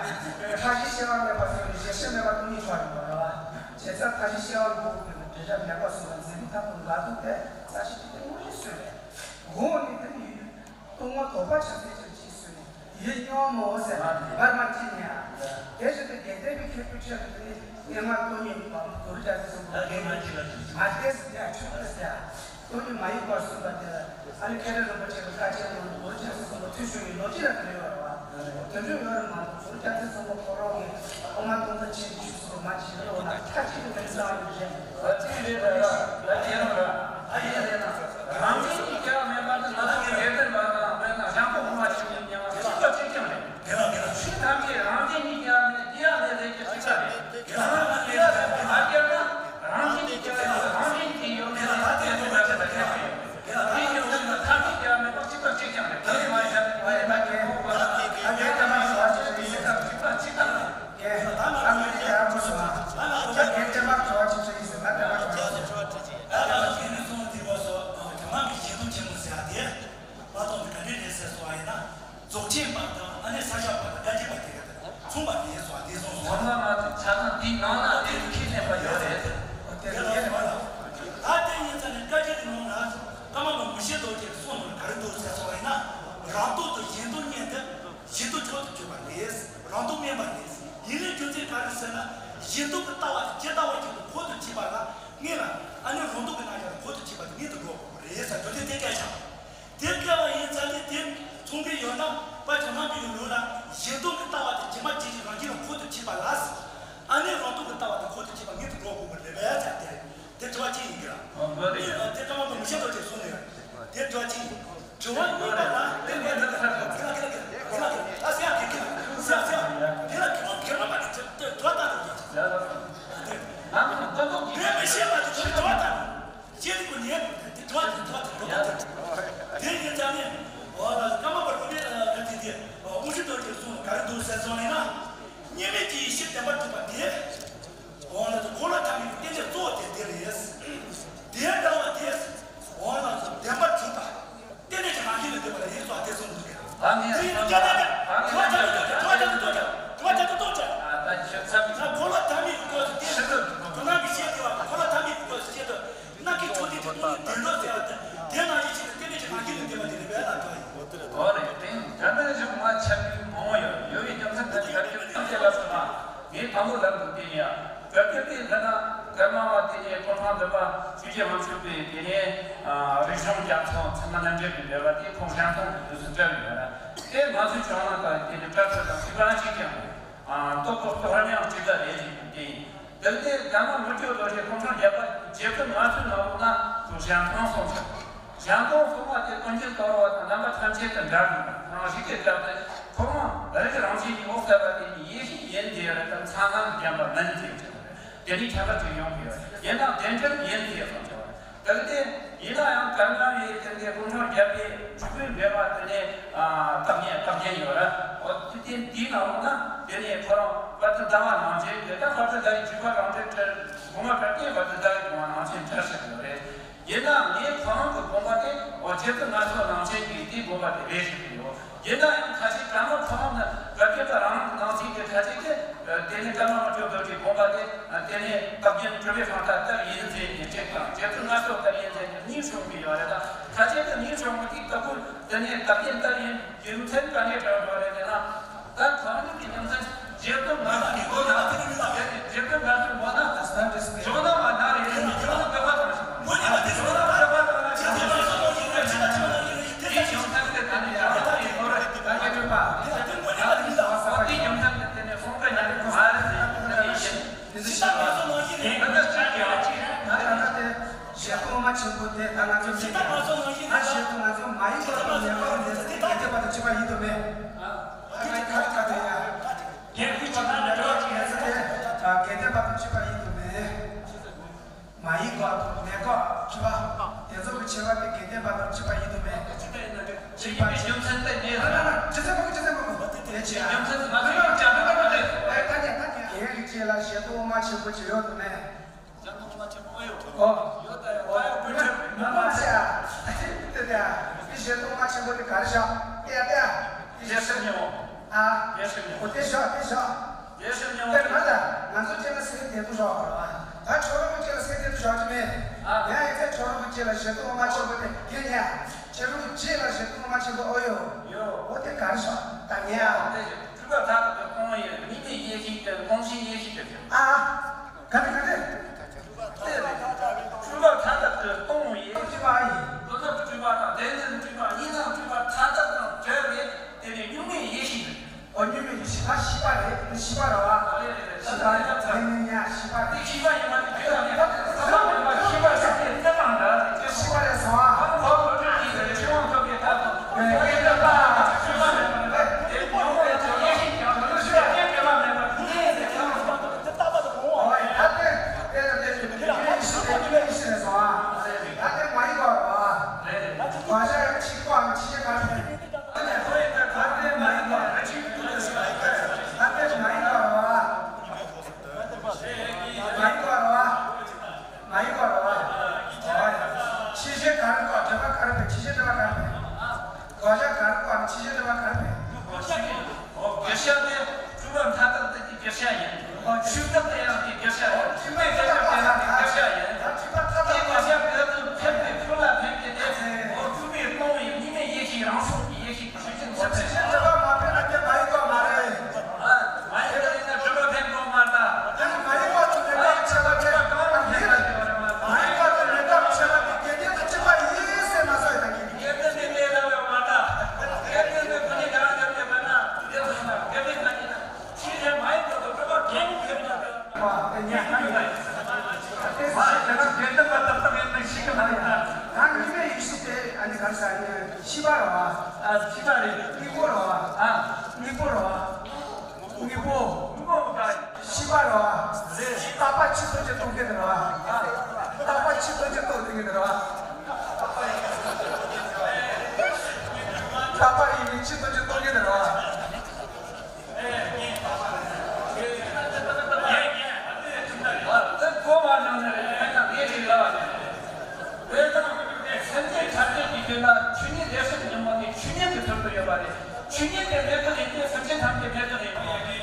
མཐའ་བཞི་ཤེས་པ་མེད་པ་ཟེར་བའི་ཞེ་ཤེས་མེད་པ་སྟོང་ཉིད་ཆོག་ཡིན་པ་རེད་བ། བྱས་ཙང་མཐའ་བཞི་ཤེས་པ་མེད་པ་འགྲེལ་བཤད་མེད་པ་སོང་ན་འཛིན་པའི་ཐབས་དང་འགལ་འདུག་པས་རྩ་ཤེས་ཀྱི་དེ་དངོས་གཞི་སུ་རེད། འོག་ནས་དེ་ནི་ཡུལ་སྟོང་པ་དོགས་པ་ཆགས་སའི་ཕྱིར་ཅིག་སུ་ནས། ཡིད་སྙོམས་མོ་ཟེར་བར་མ་ཅི་ནས་ཨ། དེ་བཞིན་དུ་དགེ་ལྡན་པའི་མཁས་པའི་ཆོས་ཀྱི་དེ་ནི་སྙན་ངག་སྟོང་ཉིད་མ་གུ་རུ་རྒྱལ་སྲས་གསུམ་པོ་དགེ་ལྡན་མ་སྟེ་ཟེར་ཡ་ཆོས་ཀྱི་ཟེར་ཡ། སྟོང་ཉིད་མ་ཡིན་པར་གསུངས་པ་དེ་ལ་ཨ་ནི་མཁན་སློབ་རིན་པོ་ཆེ་གི་བཀའ་ཆེན་ནང་དུ་གུ་རུ་རྒྱལ་སྲས་གསུམ་པོ་ཐུགས་ཞུགས་ཡིན་ལོ་གཅིག་ལ་དེ་འདྲ་ཡོད་རེད་བ། དེ་འདྲ་ཡོད་རེད་མ་གཏོགས་གུ་རུ་རྒྱལ་སྲས་གསུམ་པོ་ཁོ་རང་གིས་དབུ་མ་སྟོང་ཐུན་ཆེན་གྱི་ཆོས་གསུངས་པ་མ་ཅི་ལོ་ན་མཐའ་གཅིག་ཏུ་དེ་གསུངས་པ་ཡིན་རེད། ད་གཅིག་རེད་ད་ད་དེ་རང་ར་ཨ་ཡིན་རེད་ན། རང་བཞིན་གྱིས་སྐྱེ་བ་མེད་པ་ནི་ང་ཚོ་གི་ལས་དོན་པ་དང་དཔེར་ན་ཞང་པོ་ངོ་མ་ཞིག་ཡིན་ཀྱང་གཅིག་པ་གཅིག་རྐྱང་རེད། དེ་ལ་དེ་ལ་ཆོས་ཐམས་ཅད་རང་བཞིན་གྱིས་སྐྱེ་བ་མེད་དེ་ཡང་མེད་ལས་ཀྱི་གཅིག་པ་རེད། དེ་ལ་ང་ཚོ་སྐྱེ་བ་མེད་པ་མ་སྐྱེ་ན་རང་བཞིན་གྱིས་སྐྱེ་བ་ཡོད་རང་བཞིན་གྱིས་ཡོད་མེད་ལ་ད་དེ་ལ་ད་དེ་ལ་དེ་ལ་དེ་ལ་དེ་ལ་དེ་ལ་དེ་ལ་ཐམས་ཅད་སྐྱེ་བ་མེད་པ་གཅིག་པ་གཅིག་རྐྱང་རེད། དེ་ལ་མ་ཡིན་ན་དེ་ལ་ཡིན་ན་དེ་ལ་ཡིན་ན་དེ་ལ་ཡིན་ན་གཅིག་པ་གཅིག་རྐྱང་རེད། ད་ང་ཚོ་ཡར་མོ་སོང་ང་། ད་རྒན་བསྟན་པ་དྲི་བ་ཅིག་དྲིས་ཡིན་ཟེར་ན་བསྟན་པ་དྲི་བ་ཅིག་ད་ང་ཚོ་རྒན་ནི་གསུང་དེ་བ་སོ་ཁྱོད་རང་གི་ཞེ་འདོད་ཆེན་མོ་ཟེར་ཡ་དེ་མ་གཏོགས་ནི་ག་འདྲས་རེད་ཟེར་སོང་བ་ཡིན་ན། རྫོགས་ཆེན་པ་དང་ཨ་ནི་ས་སྐྱ་པ་དང་བཀའ་བརྒྱུད་པ་དེ་ག་དེ་མཚུངས་པ་རེད་ཟེར་བ་དེ་གསུངས་སོང་། ངོ་མ་ང་ཚོ་ཆ་ཚང་དེའི་ནང་ན་དེ་ཁས་ལེན་པ་ཡོད་རེད། དེ་ལ་ཡོད་མ་ལ། ད་དེ་ཡིན་ཙང་ནི་བཀའ་བརྒྱུད་ཀྱི་ནང་ན་ཀརྨ་པ་མུ་བཞི་རྡོ་རྗེའི་གསུང་ནང་ག་རེ་འདུག་ཟེར་སོང་བ་ཡིན་ན། རང་ལྡོག་ཏུ་གཞན་ལྡོག་རྙེད་དེ། གཞན་ལྡོག་མཆོག་ཏུ་གྱུར་པ་རེད། རང་ལྡོག་དམན་པ་རེད། ཡིན་ནའི་རྒྱུ་མཚན་ག་རེ་ཟེར་ན། གཞན་ལྡོག་གི་ལྟ་བ་དེ་ཇི་ལྟ་བ་ཅིག་ཏུ་འཁོར་དུ་ཆུད་པ་ལ་ངེས་ལ། ཨ་ནི་རང་ལྡོག་གི་རྣམ་གཞག་ལ་འཁོར་དུ་ཆུད་པ་དེ་ངེས་དུ་འགྲོ་དགོས་པ་རེད་ཟེར། རྒྱུ་མཚན་དེ་སྐད་ཆ། དེ་སྐད་པ་ཡིན་ཙང་དེ་དེ་མཚུངས་པའི་ཡོད་ན་པ་ཇོ་ནང་པའི་ལུགས་ལ་གཞན་ལྡོག་གི་ལྟ་བ་དེ་ཇི་མ་ཇི་བཞིན་རང་བཞིན་ལ་འཁོར་དུ་ཆུད་པ་ལ། ཨ་ནི་རང་ལྡོག་གི་ལྟ་བ་དེ་འཁོར་དུ་ཆུད་པ་ངེས་དུ་འགྲོ་དགོས་པ་རེད་པས་ཟེར་དེ། དེ་དྲི་བ་གཅིག་ཡིན་གྱི་ལ། ཨོ་འདི་རེད། ཨ་དེ་ཀརྨ་པ་མུ་བཞི་རྡོ་རྗེས་གསུངས་ནས་དེ་དྲི་བ་གཅིག་ཡིན། དྲི་བ་གཉིས་པ་ལ་དེ་ངས་དེ་ལ་དེ་ལ་དེ་ལ་དེ་ལ་ཨ་སེ་ཨ་དེ་དེ་ལ་སེ་ཨ་སེ་ཨ་དེ་ལ་དེ་ལ་དེ་ལ་དྲི་བ་ལྟ་དུ་དེ་ལ་ང་ཚོ་ཏོག་ཏོག་ངས་མི་ཤེས་པ་དེ་ཚོ་དྲི་བ་ལྟ་ཤེས་དུས་ཀུན་ནས་དེ་དྲི་བ་དེ་དྲི་བ་དེ་དྲི་བ་དེ་དེ་ཡིན་ཙང་ནས་འོ་ལ་ཀརྨ་པ་རུ་མི་ལ་དེ་དེ་མུ་བཞི་རྡོ་རྗེས་གསུངས་ག་རེ་འདུག་ཟེར་སོང་ནས་ན། གཉིས་མེད་ཀྱི་ཡེ་ཤེས་བདེན་པར་གྲུབ་པ་དེ། འོ་ན་འཁོར་བ་ཐ་མའི་རྟེན་འབྲེལ་གཙོ་བོ་དེ་དེ་རེད། དེའི་ལྟ་བ་དེ། འོ་ན་བདེན་པར་གྲུབ་པ། རྟེན་འབྲེལ་གྱི་རང་བཞིན་ལ་འདུས་པ་ལ་ཡིན་སོགས་དེ་གསུངས་འདུག་གས། ད་ངས་དེ་ཡིན་ན་སྐྱོ་ད་ཀྱ་དྲི་བ་རྒྱག་ཏུ་ཏོ་ཀྱ་དྲི་བ་རྒྱག་ཏུ་ཏོ་ཀྱ་དྲི་བ་རྒྱག་ཏུ་ཏོ་ཀྱ། ད་ཁྱོད་ཚ་མི་ད་འཁོར་བ་ཐ་མའི་གི་སྐོར་དེ། ཤི་དུ་དུ་ནང་གི་ཤེས་དེ་བ། དེ་ལྟར་ན་ཀརྨ་པ་དེ་ནས་སྐུ་ཕྲེང་བདུན་པ་ཆོས་རྗེ་དབང་ཕྱུག་པའི་དེ་ནས་རིག་གཞུང་རྒྱ་མཚོ་ཚད་མ་རྣམ་འགྲེལ་གྱི་འགྲེལ་པ་དེ་ཁོང་ཞང་ཐང་གི་དུས་སུ་བཀྲལ་ཡོད་ར། དེ་ང་ཚོའི་བྱུང་ན་དང་དེ་ནས་བཀྲལ་ཚུལ་དང་གཅིག་པ་ཅིག་ཀྱང་རྟོགས་པ་རྟོགས་རང་ཡང་གཅིག་པ་རེད་ཅིག་དེ་ཡིན། དེ་ལྟའི་ཀརྨ་མི་བསྐྱོད་རྡོ་རྗེ་སྐུ་ཕྲེང་བརྒྱད་པ་རྗེ་བཙུན་མངའ་གསོལ་ནང་ལོགས་ན་ཁོང་ཞང་ཐང་གསུངས་སོང་། ཞང་ཐང་གསུངས་པ་དེ་ཀུན་མཁྱེན་གཏོར་བ་དང་རྣམ་པ་ཐམས་ཅད་དུ་འདྲ་བར་རང་རིག་གི་སྐབས་དེ་ཁོ་རང་རིག་རང་བཞིན་གྱི་འོད་གསལ་བ་དེ་ཉིད་ཡེ་ཤེས་ཡིན་ཏེ་ར་དང་མཚན་ལམ་བརྒྱན་པ་མིན་ཏེ་དེ་ནི་ཁྱད་པར་ཅིག་ཡོང་གི་ཡོད། ཡིན་ནའང་བདེན་འབྲེལ་ཡིན་ཏེ་གསུངས་ཀྱི་ཡོད། དེ་ལྟས་ཡིན་ན་ཡང་ཀརྨ་པའི་དེ་འདྲའི་སྐུ་ཕྲེང་བརྒྱད་པའི་འཇུག་པའི་འགྲེལ་པ་དེ་ནས་བཀའ་བརྒྱད་བཀའ་བརྒྱད་ཡོད་ར། འོ་དེ་དེ་དེའི་ནང་ལོགས་ན་དེ་ནས་ཁོ་རང་བར་དུ་ཟླ་བ་ནང་བཞིན་དེ་ལྟར་བར་དུ་ཟླ་བའི་འཇུག་པ་རང་འགྲེལ་བྲལ་དགོངས་པ་བྲལ་ཏེ་བར་དུ་ཟླ་བའི་དགོངས་པ་ནང་བཞིན་བྲལ་ཞིག་ཡོད་རེད། ཡིན་ནའང་ངས་ཁོ་རང་གི་དགོངས་པ་དེ་འོ་རྗེ་བཙུན་མངའ་གསོལ་ནང་བཞིན་གྱི་དེའི་དགོངས་པ་དེ་རེད་ཞུ་གི་ཡོད། ཡིན་ན་ཡང་ཁ་ཅིག་ཀརྨ་ཁོ་རང་ནི་བཀའ་བརྒྱད་པ་རང་ནང་གསེས་ཀྱི་ཁ་ཅིག་གིས་དེ་ནི་ཀརྨ་མི་བསྐྱོད་རྡོ་རྗེའི་དགོངས་པ་དེ་དེ་ནི་བཀའ་བརྒྱད་གྲུབ་པའི་དབང་ཐང་ལྟར་ཡིན་ཟེར་ནས་གཅིག་དང་རྗེ་བཙུན་མངའ་གསོལ་ལྟར་ཡིན་ཟེར་ནས་གཉིས་བྱུང་གི་ཡོད་རེད། ད་ཁ་ཅིག་གིས་གཉིས་བྱུང་བ་དེ་ལྟ་བུ་དེ་ནི་བཀའ་བརྒྱད་ལྟར་ཡིན་རྒྱུ་མཚན་ག་ནས་དྲངས་པ་རེད་ཟེར་ན། ད་གང་རུང་གི་རྒྱུ་མཚན་རྗེ་བཙུན་མངའ་གསོལ་གྱི་སྒོ་ནས་རྗེ་བཙུན་མངའ་གསོལ་སྒོ་ནས་བྱང་ན་མ་ན་རེ་རེ་བྱང་ན་བདག་པ་དང་བྱང་ན་བདག་པ་དང་བྱང་ན་དེའི་རྒྱུ་མཚན་དེ་དེ་ནི་ཡང་དག་པའི་ནོར་བུ་ད་ག་ནི་བ་དེའི་རྒྱུ་མཚན་དེ་དེ་ནི་གསུང་སྐད་ཉན་མ་རེད་ཟེར་ཡིན། དེ་ནི་ཤི་ད་མ་སོང་ནང་བཞིན་རེད། ད་ལྟ་ཅི་ཡང་ཅི་ད་ད་ལྟ་དེ་ཞེ་ཐུང་མ་ཆེན་པོ་དེ་ད་ང་ཚོ་ཅི་ད་མ་སོང་ནང་བཞིན་ད་ཞེ་ཐུང་ང་ཚོ་མ་ཡི་གོ་དང་ཉེ་གོ་དང་ལས་ཚིག་གི་གལ་ཏེ་བར་དུ་གཅིག་པ་ཡིན་དུ་མེད། ཨ་ཁ་ཁ་ཁ་དེ་ཡ། རྒྱལ་ཁུལ་གྱི་ནང་ལ་འགྲོ་བ་ཅིག་ཡོད་ས་དེ་གལ་ཏེ་བར་དུ་གཅིག་པ་ཡིན་དུ་མེད། མ་ཡི་གོ་དང་ཉེ་གོ་གཅིག་པ་དེ་ཚོ་གི་ཆེ་བ་དེ་གལ་ཏེ་བར་དུ་གཅིག་པ་ཡིན་དུ་མེད། གཅིག་པ་ཡིན་ན་རྒྱུ་མཚན་དེ་ཉེ་ས་ན་ན་ཇི་ཚེ་མ་གི་ཇི་ཚེ་མ་གི་དེ་ཆེ་ཡ། རྒྱུ་མཚན་མ་གི་ཡོད་ཀྱང་མི་གི་མ་རེད། ཨེ་ད་ཉེ་ད་ཉེ་རྒྱལ་རིགས་ཅེས་ལ་ཞེ་ཐུང་མ་ཆེན་པོ་ཅིག་ཡོད་དུ་མེད། ཞེ་ཐུང་མ་ཆེན་པོ་ཨེ་ཡོད། ཨོ། ཡོད་ད་ཡོད་ད་ཡོད་བུ་ཆེན། མ་མ་ཤ། དེ་དེ་དེ་ཞེ་ཐུང་མ་ཆེན་པོ་དེ་ག་རེ་ཤ། དེ་དེ། དེ་སེམས་ཉོ། ཨ། དེ་སེམས་ཉོ། ཨོ་དེ་ཤ་དེ་ཤ། དེ་སེམས་ཉོ། དེ་མ་ད་ང་ཚོ་ཅེ་ལ་སེམས་དེ་དུ་ཤ་ག་ར། ད་ཆོ་རོ་ཅེ་ལ་སེམས་དེ་དུ་ཤ་ཅི་མེད། ཨ། ཡ་ཡ་ཚེ་ཆོ་རོ་ཅེ་ལ་ཞེ་ཐུང་མ་ཆེན་པོ་དེ་དེ་ཉ། ཆོ་རོ་ཅེ་ལ་ཞེ་ཐུང་མ་ཆེན་པོ་ཨོ་ཡོ། ཡོ། ཨོ་དེ་ག་རེ་ཤ་ད་ཉ། དེ་སྤྲུལ་པ་མཐའ་དག་གི་སྟོང་ཡེ་དམིགས་མེད་ཡེ་ཤེས་དེ་སྟོང་ཞིང་ཡེ་ཤེས་དེ། ཨ། ག་དེ་ག་དེ། སྤྲུལ་པ་མཐའ་དག་ཏུ་སྟོང་ཡེ། སྤྲུལ་པ་ཡིན། བློ་རབ་སྤྲུལ་པ་དང་བདེན་འཛིན་སྤྲུལ་པ་གཉིས་ལ་སྤྲུལ་པ་མཐའ་དག་དང་བྲལ་བའི་དེ་ནི་གཉུག་མའི་ཡེ་ཤེས་རེད། འོ་གཉུག་མའི་ཡེ་ཤེས་ད་ཤེས་པ་རེད། ཤེས་པ་རེད་བ། ཨ་རེད་རེད་རེད། ད་ད་དེ་ནི་ཡ་ཤེས་པ་རེད། ཤེས་པ་ཡིན་པ་དེ་དེ་ལ་མེད་པ་དེ་ས་མ་མེད་པ་ཤེས་པ་ཞིག་དེ་རྩ་བ་འདྲ་རེད། ཤེས་པ་རེད་སོང་ཨ། ཧ་གོ་གོ་ཁྲིད་ཀྱི་རེད། ཆོས་དབང་ཐོབ་པའི་ཐབས་དང་། ཤེས་པ་ཡིན་ན་ད་ཤེས་པ་མེད་པ་རེད། དེ་གཉུག་མའི་ཡེ་ཤེས་ཀྱང་དེ་ལ་ཤེས་པ་དེ་དྲི་མ་མེད་པ་དེ་ཡིན་ཟེར་ཁྱོད་རང་ཚོ། ཨོ། དགེ་བཤེས་དེ་སྤྲུལ་པ་མཐའ་དག་ཏུ་གི་དགེ་བཤེས་ཡིན། ཨོ། ཆོས་ཐོག་ཏུ་ཡང་གི་དགེ་བཤེས་ཡིན། ཨོ། སྤྲུལ་པའི་དགེ་བཤེས་དེ་ཡང་གི་དགེ་བཤེས་ཡིན། དེ་དགེ་བཤེས་དེ་ཚོ་ཕེབས་ཏེ་ཁྱོད་ལ་ཕན་གྱི་དེ། ཨོ། སྤྲུལ་པའི་སྟོང་བའི་གཉུག་མའི་ཡེ་ཤེས་རང་སོང་གི་ཡེ་ཤེས་ཀྱི་ཆོས་ཅན་ཚོ། ཨོ། ཆོས་ཅན་ཚོ་མ་ཕེབས་ན་དེ་མ་ཡིན་པ་མ་རེད། ཨ། མ་ཡིན་པ་ཡིན་ན་སྤྲུལ་པ་ཕན་གོ་མ་ད། དེ་ནི་མ་ཡིན་པ་དང་མེད་པ་ཆེ་བ་དེ་གང་ལ་ཕན་ཡིན། མ་ཡིན་པ་དང་མེད་པ་ཆེ་བ་དེ་དགེ་རྒན་དང་གཅིག་པ་ཡིན་ཟེར་མ་སོང་ཡོད་ད་གི། དགེ་རྒན་དེ་ལས་སླ་བའི་མ་ད། དགེ་རྒན་དེ་ཁོ་ནི་ག་རང་རྒྱབ་ཀྱི་མ་ན། དེ་ཚོ་ན་དགེ་རྒན་ན་ཡིན་ན། ཕྱིས་ལས་མ་ཡིན་པ་དང་སྤྲུལ་པ་གང་ཕན་ན་ད། བ་དེ་ཉན་ཁ་ཡོད་ན་ཡིན། ད་དེ་ཟེར་ན་དགེ་རྒན་པ་ཏག་ཏག་ཡིན་ན་ཤི་གི་མ་རེད་ད། ད་ཉི་མའི་ཡེ་ཤེས་དེ་ཨ་ནི་ག་རེ་ཟེར་ནི་ཤེས་པ་རེད་བ། ཨ། ཤེས་པ་རེད། དངོས་པོ་རེད་བ། ཨ། དངོས་པོ་རེད་བ། དངོས་པོ། དངོས་པོ་ག་ཤེས་པ་རེད་བ། རེད། རྟག་པ་ཆོས་ཐམས་ཅད་སྟོང་གི་རེད་བ། ཨ། རྟག་པ་ཆོས་ཐམས་ཅད་སྟོང་གི་རེད་བ། རྟག་པ་ཡིན་ནི་ཆོས་ཐམས་ཅད་སྟོང་གི་རེད་བ། དེ་གོ་བ་ནང་ནས་ཕན་ན་ངས་ཅིག་ལབ་པ་རེད། དེ་དང་སེམས་ཅན་ཐམས་ཅད་ཀྱི་རྒྱུད་ལ་ཆོས་ཉིད་བདེ་གཤེགས་སྙིང་པོ་ནི་ཆོས་ཉིད་ཀྱི་ཚུལ་དུ་ཡོད་པ་རེད། ཆོས་ཉིད་དེ་མེད་པ་ཡིན་ཏེ་སེམས་ཅན་ཐམས་ཅད་མེད་པ་ཡིན།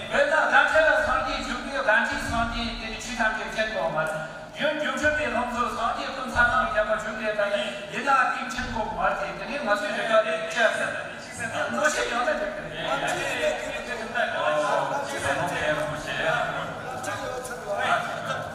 དཔེར་ན་རྡ་ཁྲེ་ལ་སངས་རྒྱས་བཞུགས་པའི་རྡ་ཁྲེ་སངས་རྒྱས་དེ་ནི་ཆོས་ཐམས་ཅད་མཁྱེན་དགོས་མ་རེད། རྒྱུན་རྒྱུ་འཕྲུལ་གྱི་ལྷུམས་སུ་སངས་རྒྱས་ཀུན་ཚང་ནང་བཞག་པ་བཞུགས་ཏེ་ད་ནི་ཡིན་ན་དེ་མཁྱེན་དགོས་མ་རེད། དེ་ནི་ང་ཚོའི་རིག་པ་རེད་ཅེས་ཟེར་ནས་ཅིག་ཟེར་ན་ངོ་ཤེས་ཡོང་ན་འགྲིག་གི་རེད། ཅིག་ཟེར་ན་ཅིག་ཟེར་ན་ཅིག་ཟེར་ན།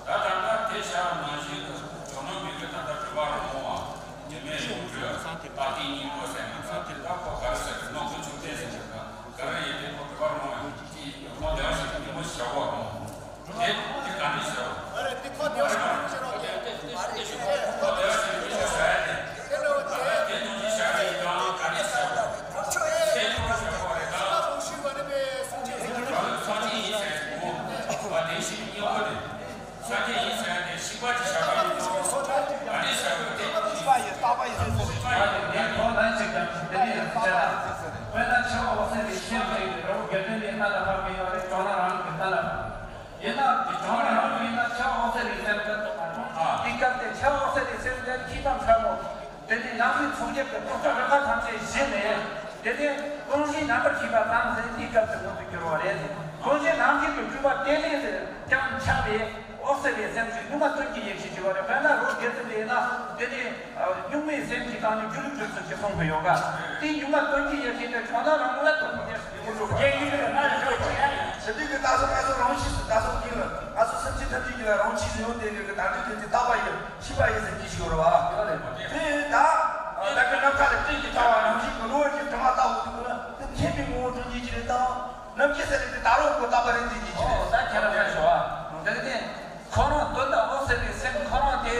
ད་ད་ལྟ་དེ་བྱ་བ་ནང་བཞིན་དུ་གྲོགས་ནང་མི་གི་ད་ལྟ་གྲུབ་པ་རང་ངོ་བ་དེ་མེད་ཡོང་དུས་ད་ལྟའི་གཉིས་པོ་ཟེར་ན་ད་དེ་ད་ཁོ་ག་རེ་ཟེར་གི་ནོ་ཁོ་ཆུང་ཆེན་ཟེར་གི་ག་རེ་ཡིན་དེ་ཁོ་གྲུབ་པ་རང་ངོ་ཡོང་དུས་ཁོ་བདེ་བ་ཞིག་གི་མོ་བྱ་བ་རང་དེ་དེ་ག་འདྲ་བྱ་བ། ཨ་རེ་དེ་ཁོ་བདེ་བ་ཞིག་མ་རེད་དེ་ཁོ་བདེ་བ་ཞིག་གི་བྱ་བ་ཡ་དེ་དེ་ནང་བཞིན་བྱ་བ་ཡིན་ད་ག་འདྲ་བྱ་བ་དེ་ཁོ་བྱ་བ་རེད་ད། ས་ཆེན་ཡིན་ཟེར་གོ་བ་དེ་ཞིག་སྙན་པོ་རེད། ས་ཆེན་ཡིན་ཟེར་ཏེ་ཤིག་པ་ཅི་བྱ་བ་ཡིན་ནོ། ཨ་ནི་བྱ་བ་དེ་ཤིག་པ་ཡི་རྟག་པ་ཡིན་ཟེར་ཤིག་པ་ཡིན་ངས་ཁོང་ལན་ཞིག་དང་དེ་ནས་ཡང་བཤད་ན། དཔེར་ན་འཆི་བ་འོད་གསལ་བའི་སེམས་ཅན་གྱི་རི་བོ་དགེ་ལྡན་པའི་རྣ་ལ་ཕབ་མི་ཡོད་རེད། གྲོགས་ན་རང་གི་རྣ་ལ་ཕབ། ཡིན་ན་དེ་གྲོགས་ན་རང་གི་ཡིན་ན་འཆི་བ་འོད་གསལ་བའི་སེམས་ཅན་དུ་མ་གྲོངས། དེ་སྐབས་དེ་འཆི་བ་འོད་གསལ་བའི་སེམས་ཅན་ཤི་དང་འཆི་བ། དེ་ནས་ནང་གི་ཚོགས་རྒྱབ་ཀྱི་ལྐོག་ཆ་རི་ཁ་ཐམས་ཅད་བཞེས་ནས། དེ་ནས་ཀུན་གཞིའི་རྣམ་པར་ཤེས་པ་དང་ཟེར་དེའི་སྐབས་སུ་མངོན་དུ་གྱུར་བ་རེད། ཀུན་གཞིའི་རྣམ་ཤེས་ཀྱི་སྤྲུལ་པ་དེ་ལས་ཀྱང་འཆར་བའི་འོད་གསལ་བའི་སེམས་ཀྱི་གཉུག་མ་དོན་གྱི་ཡེ་ཤེས་ཞེས་པ་རེད། དཔེར་ན་རི་བོ་དགེ་ལྡན་པའི་ན་དེ་ནས་གཉུག་མའི་སེམས་ཀྱི་སྟེང་ནས་སྒྱུ་ལུས་སྒྱུ་ལུས་ཀྱི་གསུང་གི་ཡོད་ག་དེའི་གཉུག་མ་དོན་གྱི་ཡེ་ཤེས་དེ་གང་ལྟར་རང་ལ་དོན་གྱི་ཡེ་ཤེས་ཀྱི་དངོས་གྲུབ་པ། ཞི་བདེ་གི་ད་སོ་ང་ཚོ་རང་ཆས་སུ་ད་སོ་གི་ལ་ང་ཚོ་སེམས་ཅན་ཐམས་ཅད་ཀྱི་ལ་རང་ཆས་སུ་ཡོད་དེ་གི་ད་དུས་དེ་དེ་ལྟ་བ་ཡོད། ཤེས་པ་ཡིན་ཟེར་གྱི་ཞིག་ཡོད་རེད་བ། དེ་ད་ད་གི་ནམ་མཁའ་ལ་སྤྲིན་གྱི་ལྟ་བ་ནང་བཞིན་གྱི་གློ་བུར་གྱི་དྲི་མ་ལྟ་བུ་དེ་ལ་དེ་མཁྱེན་པའི་ངོ་བོ་དྲུང་འཇུག་གི་རེད་དང་། ནམ་མཁའི་ས་ལ་དེ་ད་རུང་གོ་ལྟ་བ་རེད་འདི་གྱི་ཞིག་རེད། ད་ཁྱེད་རང་ཁ་ཤོ་བ། འདི་ནི་ཁོ་རང་དོན་དག་འོད་གསལ་བའི་སེམས་ཁོ་རང་དེ་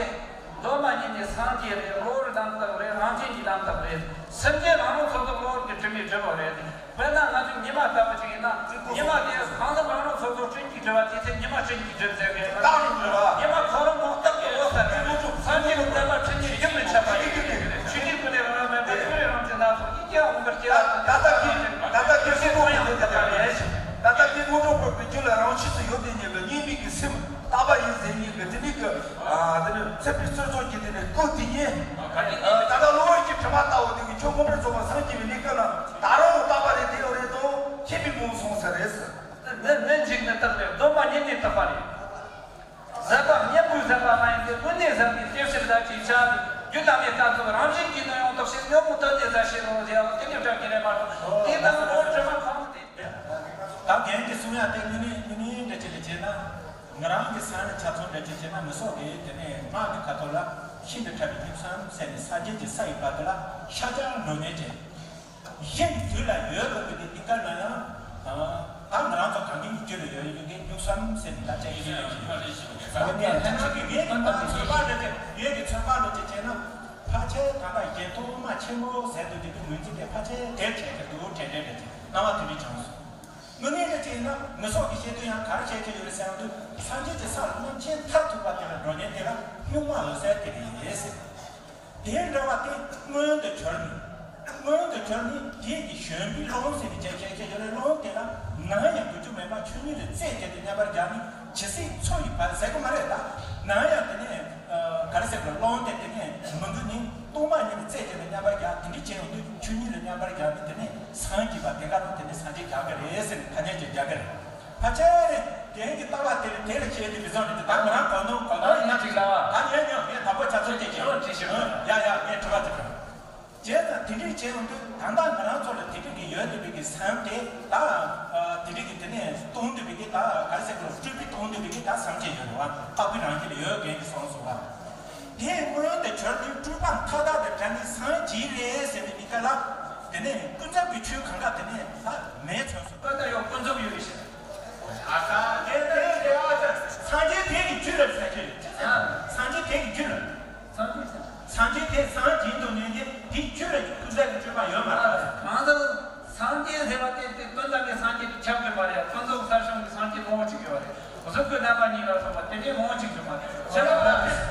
གདོད་མ་ཉིད་ནས་སངས་རྒྱས་རེད། གློ་བུར་རྣམ་དག་རེད། རང་བཞིན་གྱི་རྣམ་དག་རེད། སེམས་ཅན་རང་རང་སོ་སོ་གློ་བུར་གྱི་དྲི་མས་གྲིབ་པ་རེད། དཔེར་ན་ང་ཚོས་ཉི་མ་ལྟ་བུ་ཅིག་ཡིན་ན། ཉི་མ་དེ་གང་ལ་གང་རུང་སོ་སོར་སྤྲིན་གྱིས་སྒྲིབ་པ་དེ་ཚེ་ཉི་མ་སྤྲིན་གྱིས་སྒྲིབ་ཟེར་བའི་རྟགས་ཡིན་འགྲོ་བ། ཉི་མ་ཁོ་རང་ངོ་ལྟ་བུའི་འོད་གསལ་རེད། སངས་རྒྱས་ཀྱི་བསྟན་པ་ཁྲིམས་ཀྱིས་རྒྱུན་མི་འཆད་པ་ཡིན། ཆོས་ཀྱི་སྐུ་ལས་རང་མེད་པ། ཆོས་རང་གི་རྣམ་ཐར་ཡིད་ཀྱི་དབང་པོར་སྐྱེ་བ། ད་ལྟ་གི་ད་ལྟ་གི་སྲིད་པ་ཡང་དེ་ལྟར་རེད། ད་ལྟ་གི་དངོས་གྲུབ་བཀོད་པའི་རྒྱུ་ལ་རང་ཆས་སུ་ཡོད་དེ་ཉིད་ལ་གཉིས་མེད་ཀྱི་སེམས་ལྟ་བ་ཡིན་ཟེར་ཉིད་ཀྱི་དེ་ནི་གི་དེ་ནི་ཚེ་འཕོས་ཚུལ་སོགས་ཀྱི་དེ་ནི་སྐུ་དེ་ཉིད་ད་ལྟ་གློ་བུར་གྱི་དྲི་མ་ལྟ་བུ་དེ་གི་ཁྱོད་མངོན་པར་རྫོགས་པར་སངས་རྒྱས་པའི་གནས་སྐབས་ལ། ད་རུང་ལྟ་བ་རེད་དེ་ཡོད་རེད་དོ། མཁྱེན་པའི་ངོ་བོ་སོང་ས་རེད་ཟེར། མི་མི་འཇིགས་ནི་རྟག་རེད། གདོད་མ་ཉིད་ནས་རྟག་པ་རེད། ཟད་པ་གཉེན་པོས་ཟད་པ་མ་ཡིན་ཏེ། སྔོན་ནས་ཟད་པའི་སྐྱེ་ཕྱིར་ཟད་ཅེས་བྱ་སྟེ། རྒྱུ་དང་ནི་རྟག་ཏུ་རང་བཞིན་གྱིས་ནི་ཡོང་དོགས་ཤིང་། ཉོན་མོངས་དོན་ནི་ཟད་ཕྱིར་རུང་ཟེར་བ་དེ་ནི་སྒྲ་གི་རེད་མ་གཏོགས། དེ་ལྟ་བུ་འོ་དྲི་མ་ཁོ་རང་དེ། ད་རྒན་གྱིས་གསུང་ཡག་དེ་དངོས་གནས་དངོས་གནས་འདྲ་ཅིག་ལ་བྱས་ན། ང་རང་གི་སེམས་ལ་ཆ་ཚང་འདྲ་ཅིག་བྱས་ན། མི་སོགས་ཀྱིས་དེ་ནས་སྔགས་ཀྱི་ཁ་ཐོག་ལ་ཤིན་ཏུ་ཕྲ་བའི་གཉུག་མ་ཟེར་ནས་སངས་རྒྱས་ཀྱི་ས་ཡི་བར་དུ་ལ་ཤར་རྒྱག་འགྲོ་ནས་ཀྱི། གཞན་གྱི་དུས་ལ་ཡོད་དགོས་པའི་དེ་འདི་ལྟར་ན་ཡང་། ད་ང་རང་ཚོ་གང་གི་རྒྱུད་ལ་ཡོད་ཡོད་མཁན་གཉུག་མ་ཟེར་ནས་ད་ཅག་གི་ཡིན་ཡོད་ཀྱི་ཡོད། ངས་ལྷན་ཅིག་གི་ངས་ཀྱང་ད་ཚོད་དཔག་འདྲ་ཅིག་ཡོད་ཀྱི་ཚོད་དཔག་འདྲ་ཅིག་བྱས་ན། ཕལ་ཆེར་ད་ལྟ་གཞན་ཐོག་མ་ཆེན་པོ་ཟེར་དུས་དེ་དུས་ངོས་འཛིན་དེ་ཕལ་ཆེར་དེར་བྱས་ཀྱི་འདུག་དྲན་དྲན་འདྲ་ཅིག་སྣང་བ་དེ་འདྲ་བྱུང་སོང་། དངོས་གནས་རེད་ཅེ་ན། མི་སོགས་ཀྱིས་བཤད་དུས་ཡང་ག་རེ་བཤད་ཀྱི་ཡོད་རེད་ཟེར་ན། སངས་རྒྱས་ཀྱི་ས་ལ་རྣམ་མཁྱེན་མཐར་ཐུག་པ་དེ་ལ་འགྲོ་ཉེན་དེ་ལ་གཉུག་མ་འོད་གསལ་དེ་རེད་ཟེར། དེའི་འགྲོ་བ་དེ་མངོན་དུ་གྱུར་ནས། མངོན་དུ་གྱུར་ནས་དེ་ཡི་བཞོན་པའི་རླུང་ཟེར་ནས་བཤད་བཤད་ཀྱི་ཡོད་རེད། རླུང་དེ་ལ་ནམ་ཡང་འགུལ་རྒྱུ་མེད་པ་ཆོས་ཉིད་ལ་རྩད་བཅད་དེ་མཉམ་པར་བཞག་ནས། ཇི་སྲིད་འཚོ་ཡི་བར་ཟེར་གི་མ་རེད་ད། ནམ་ཡང་དེ་ནས་ག་རེ་ཟེར་དགོས། རླུང་དེ་དེ་ནས་མི་འགུལ་ནས་སྟོང་པ་ཉིད་ནས་རྩད་བཅད་ནས་མཉམ་པར་རྒྱག་དེ་འདྲ་བྱས་ཡོང་དུས་ཆོས་ཉིད་ལ་མཉམ་པར་རྒྱག་ནས་དེ་ནས་སངས་རྒྱས་པ་དེ་ག་དང་དེ་ནས་སངས་རྒྱས་རྒྱག་གི་རེད་ཟེར་ནས་ཐ་སྙད་ཅིག་རྒྱག་གི་རེད། ཕལ་ཆེར་རེད། དེང་གི་ལྟ་བ་དེ་རེད། དེ་ལ་བཤད་དུས་མི་བཟང་རེད་དེ། ད་ང་རང་གོ་ནོར་གོ་ནོར་ཡིན་ན་ཅིག་ལ་བ། ད་ཉན་ཉོན་ངས་དང་པོ་ཆ་ཚོད་ཅིག་བྱེད་རོགས་བྱེད་ཞུ། ཡ་ཡ་ངས་དྲི་བ་དེ་དྲི། བྱས་ཙང་དེ་འདྲས་བྱས་ཡོང་དུས་ད་ལྟ་ང་རང་ཚོ་ལ་དེ་འདྲས་ཀྱི་ཡོད་བསྡད་པའི་གི་སེམས་དེ་ད་དེ་འདྲས་ཀྱི་དེ་ནས་སྟོང་བསྡད་པའི་གི་ད་ག་རེ་ཟེར་དགོས། སྤྲུལ་པའི་སྟོང་བསྡད་པའི་གི་ད་སེམས་ཅན་ཡོད་རེད་བ། རྟག་པའི་རང་བཞིན་ལ་ཡོད་མཁན་གྱི་སོང་སོང་བ། དེ་མངོན་དུ་གྱུར་ནས་སྤྲུལ་པ་མཐའ་དག་ཏུ་བྲལ་ནས་སངས་རྒྱས་རེད་ཟེར་བའི་གི་སྐབས་ལ། དེ་ནས་ཀུན་རྫོབ་ཀྱི་ཆོས་གང་ག་དེ་ནས་ད་མེད་ཚོད་སོང་། ད་ལྟ་ཡང་ཀུན་རྫོབ་ཡོད་རེད་ཟེར། ཨ་ཙ། དེ་དེ་དེ་ཨ་ཙ། སངས་རྒྱས་དེ་གི་རྒྱུད་ལ་ཟེར་གྱི་རེད། སངས་རྒྱས་དེ་གི་རྒྱུད་ལ། སངས་རྒྱས་དེ་སངས་རྒྱས་འདུག་ནས་དེ་དེའི་རྒྱུད་ལ་ཀུན་རྫོབ་ཀྱི་སྤྲུལ་པ་ཡོད་མ་རེད། གང་ལྟར་སངས་རྒྱས་ཟེར་བ་དེ་དེ་ཀུན་རྫོབ་ཀྱི་སངས་རྒྱས་དེ་ཁྱབ་ཀྱི་མ་རེད། ཀུན་རྫོབ་གསལ་བྱང་གི་སངས་རྒྱས་མང་པོ་ཅིག་ཡོད་རེད། གཟུགས་སྐུ་རྣམ་པ་གཉིས་ལ་སོགས་པ་དེ་འདྲའི་མང་པོ་ཅིག་ཡོད་མ་རེད། ཟེར་བ་ལ།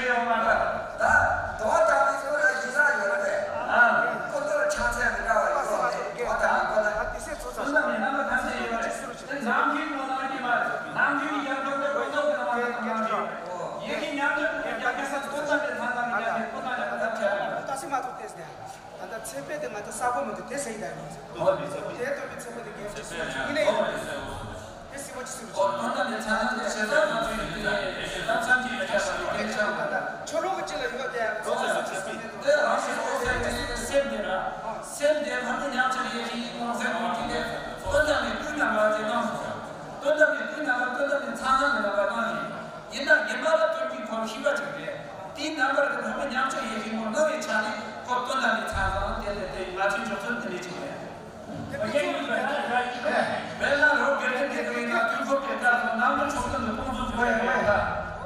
ཞུས་ཡོད་པ་འདྲ། ད་དོ་དམ་པའི་སྐོར་ལ་ཞུ་ས་ཡོད་རེད། ཨ། ཁོ་ཚོར་ཆ་ཚད་མི་འདྲ་བ་ཡོད་རེད། དོ་དམ་པའི་སྐོར་ལ། ད་དེ་སེ་ཚོ་ཚ། དོ་དམ་པའི་རྣམ་པ་ཐམས་ཅད་ཡོད་རེད། དེ་ནམ་རྒྱུན་ངོ་ནང་གི་མ་རེད། ནམ་རྒྱུན་གྱི་རྒྱབ་སྐྱོར་དེ་ཁོ་ཚོ་གི་ནང་གི་ཐོག་མ་རེད། ཡེ་གི་མཉམ་འབྲེལ་གྱི་རྒྱབ་སྐྱོར་ས་དོ་དམ་པའི་ཚང་ཚང་གི་རྒྱབ་སྐྱོར་ཁོ་ཚང་ལ་ཁ་ཐག་ཆད། ད་སེ་མ་ཐུབ་ཏེ་ཟེར། ད་ལྟ་ཚེ་འཕེལ་དེ་ང་ཚོ་ས་གོ་མི་འདུག་དེ་ཟེར་ཡིན་ད་ཡིན། ཨོ་ལི་ཚེ་འཕེལ། དེ་སྟོན་པའི་ཚེ་འཕེལ་དེ་རྒན་ཚོ་ཡིན་ནས་ཡིན། དེ་སྲིད་པ་ཅི་སྲིད་པ་ཅི། ཨོ་དོན་དམ་པའི་ཚང་ཚང་དེ་ཞེ་སྡང་ང་ཚོ་ཡིན་དུས་ཞེ་སྡང་ཚང་གི་མི་ཆགས་པ་དེ་ཆགས་པ་ད། ཆོ་ལོ་གི་ཅི་ལ་ཡོད་དེ་ཚོ་ཚོ་ཚོ་ཚོ་དེ་རང་བཞིན་ཨོ་ཚེ་འཕེལ་དེ་སེམས་དེ་ར་སེམས་དེ་ཕ་མ་ཉག་ཆག་ཡེ་ཤེས་ཡིན་ནོ་ཟེར་ནོ་དེ་དེ་དོན་དམ་པའི་ཀུན་རྣམ་པ་དེ་གནང་སོང་། དོན་དམ་པའི་ཀུན་རྣམ་པ་དོན་དམ་པའི་ཚང་ཚང་གི་རྣམ་པ་གནང་ཞིང་། ཡིན་ན་རྒན་པ་ལ་སྟོན་གྱི་ཁོ་ཤེས་པ་ཅིག་རེད། དེའི་རྣམ་པར་གྱི་ཕ་མ་ཉམས་ཆག་ཡེ་ཤེས་མོ་རྣམ་པའི་ཆ་ནས་ཁོ་སྟོན་ལ་ནི་ཚང་ཚང་དེ་ལས་དེ་ང་ཚོའི་འཇོག་ཚུལ་དེ་འདྲ་ཅིག་རེད། དཔེར་ན་རོགས་དགེ་རྒན་དེ་ཚོ་ཡིན་ན་དུས་འཁོར་གྱི་སྐབས་སུ་ནང་གི་ཆོས་སྐུ་ནི་སྟོང་གསུམ་བརྗོད་ཡོད་པ་ཡིན་ན།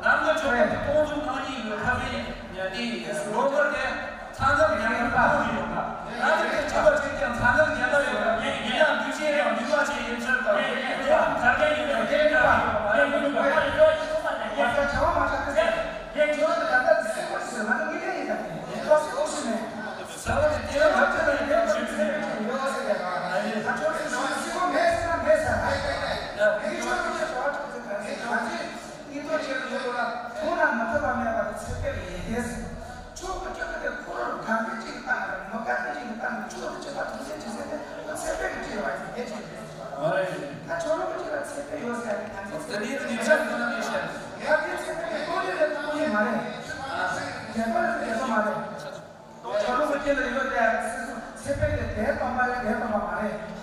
ནང་གི་ཆོས་སྐུ་ནི་སྟོང་གསུམ་ནང་གཉིས་ཡོད་ཁ་བའི་ཉ་དེ་ཡིན། རོགས་པར་དེ། ཚང་ཚང་ཡང་ཡང་བཏང་གི་ཡོད་པ། ང་ཚོ་གི་བྱེད་པ་ཅིག་ཀྱང་ཚང་ཚང་ཉན་པ་ཡོད་པ། ཡིན་ཡང་འདུས་བྱས་ཡང་ནུས་པ་ཅིག་ཡིན་ཚུལ་དང་། ཡིན་ཡང་དར་རྒྱས་ཡིན་ཡང་དེ་འདྲ་ཡོད་པ་མ་རེད། ཡིན་པ་ཡིན་པ་ཡིན་པ་ཡིན་པ་ཡིན་པ། ཡང་བྱ་བ་མ་བྱ་དེ་ཟེར། ཡང་བྱ་བ་དེ་ད་ལྟ་སེམས་པ་ཞིག་ཟེར་ང་ཚོ་ངེས་ངེས་ཡིན་ད། ཡིན་པ་སེམས་པ་ཞིག་མེད། བྱ་བ་དེ་དེ་ཡང་ལབ་ཚེ་ལ་ཡིན་པ་ཞིག་མེད། ཡོད་ཟེར་ཡ་ད་ཆོག་ཚེ་ཞིག་སེམས་པ་མེད་ཟེར་ན་མེད་ཟེར། ཡིན་ཆོག་ཚེ་བྱ་བ་ཆོག་ཚེ་ག་ཚེ་ག་ཚེ། སྙིང་སྟོབས་ཆེ་རུ་འགྲོ་དགོས་ལ། མཐོང་ན་མི་ཐུབ་པ་མེད་པ་དེ་ཚེ་འཕེལ་ཡིན་ཏེ། ཕྱོགས་ཀྱི་སྐྱོ་ག་དེ་ཁོ་རང་གང་གི་ཅིག་བཏང་ཡང་མི་དགའ་གི་ཅིག་བཏང་ཡང་ཕྱོགས་དེ་ཅི་ལྟར་ཐུགས་སེམས་ཅི་ཟེར་ཏེ་ཁོ་ཚེ་འཕེལ་གྱི་ཅིག་བ་ཅིག་དེ་ཅིག་རེད། ཨ་རེད། ད་ཁྱོད་རང་གི་ཅིག་ལ་ཚེ་འཕེལ་ཡོད་ཟེར་ཡ་དེ་གང་ཅི་ཟེར། དེ་ནས་ཉེ་ཆར་ཁོ་ན་མི་ཤེས། ཡ་དེ་ཚེ་འཕེལ་གྱི་ཏོག་ཙམ་ལས་ཏོག་ཙམ་མ་རེད། རྒྱལ་པོ་ལས་རྒྱལ་པོ་མ་རེད། ཁྱོད་རང་གི་ཅིག་ལ་ཡོད་དེ་སྲིད་གཞུང་ཚེ་འཕེལ་དེ་དེ་སྟོང་པ་རེད་དེ་སྟོང་པ་མ་རེད།